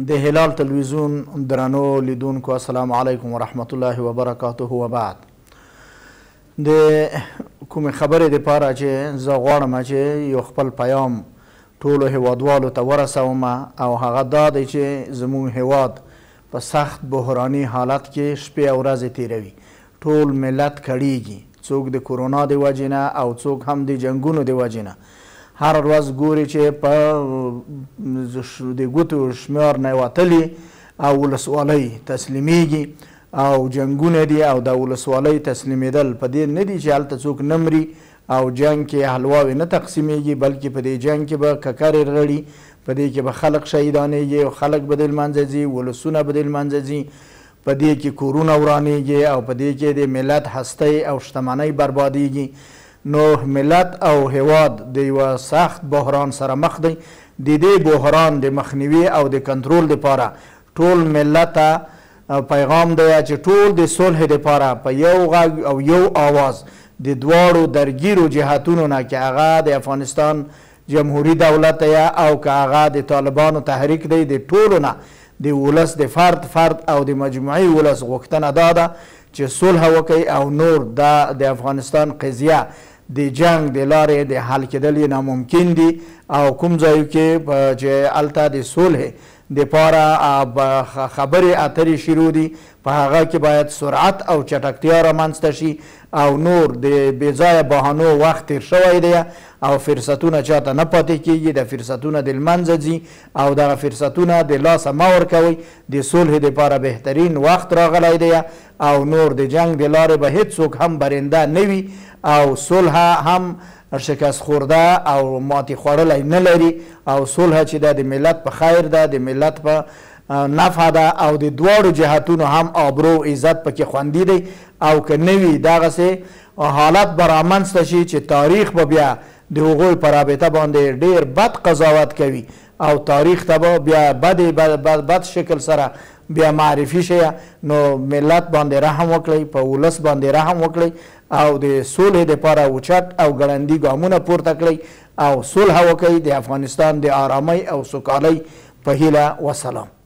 د هلال تلویزیون درنو لیدونکو، السلام علیکم ورحمت الله وبرکاته. وبعد، د کومې خبرې دپاره چې زه غواړم چې یو خپل پیام ټولو هیوادوالو ته ورسوم، او هغه دا دی چې زموږ هیواد په سخت بحراني حالت کې شپې او ورځې تیروي. ټول ملت کړیږي، څوک د کرونا د وجې نه او څوک هم د جنګونو د وجې نه. هر ورځ ګوري چې په د ګوتو شمار نه وتلي او ولسوالۍ تسلیمیږي او جنګونه دي، او د ولسوالۍ تسلیمېدل په دې نه دي چې هلته څوک نه مري او جنګ کې حلواوې نه تقسیمیږي، بلکې په دې جنګ کې به ککرې رغړي، په دې کې به خلک شهیدانېږي او خلک به د لمنځه ځي، ولسونه به د لمنځه ځي، په دې کې کورونه ورانېږي او په دې کې د ملت هستۍ او شتمنۍ بربادېږي. نو ملت او هیواد د یوه سخت بحران سره مخ دی. د دې بحران د مخنیوي او د کنټرول دپاره ټول ملت ته پیغام دی چې ټول د صلح دپاره په یو غږ او یو آواز د دواړو درګیرو جهتونو نه، که هغه د افغانستان جمهوري دولت دی او که هغه د طالبانو تحریک دی، د ټولو نه د ولس د فرد فرد او د مجموعي ولس غوښتنه دا ده چې صلح وکړي او نور دا د افغانستان قضیه د جنګ د لارې د حل کېدل یې ناممکن دي. او کوم ځایو کې چې هلته د صلح دپاره خبرې اترې شروع دي، په هغه کې باید سرعت او چټکتیا رامنځته شي او نور د بې ځایه بهانو وخت تیر شوی دی او فرصتونه چاته نه پاتې کیږي. د فرصتونه د لمنځه ځي او دغه فرصتونه د لاسه مه ورکوئ. د صلح دپاره بهترین وخت راغلی دی او نور د جنګ د لارې به هیڅوک هم برنده نه وي او صلح هم شکست خورده او ماتې خوړلی نه لري. او صلح چې ده د ملت په خیر ده، د ملت په نفع ده او د دواړو جهتونو هم آبرو عزت پکې خوندي دی. او که نه وي دغسې حالت به رامنځته شي چې تاریخ به بیا د هغوی په رابطه باندې ډیر بد قضاوت کوي او تاریخ ته به بیا بد بد بد شکل سره بیا معرفي شي. نو ملت باندې رحم وکړئ، په ولس باندې رحم وکړئ او د صلح دپاره اوچت او ګړندي ګامونه پورته کړئ او صلح وکړئ د افغانستان د آرامۍ او سوکالۍ په هیله. وسلام.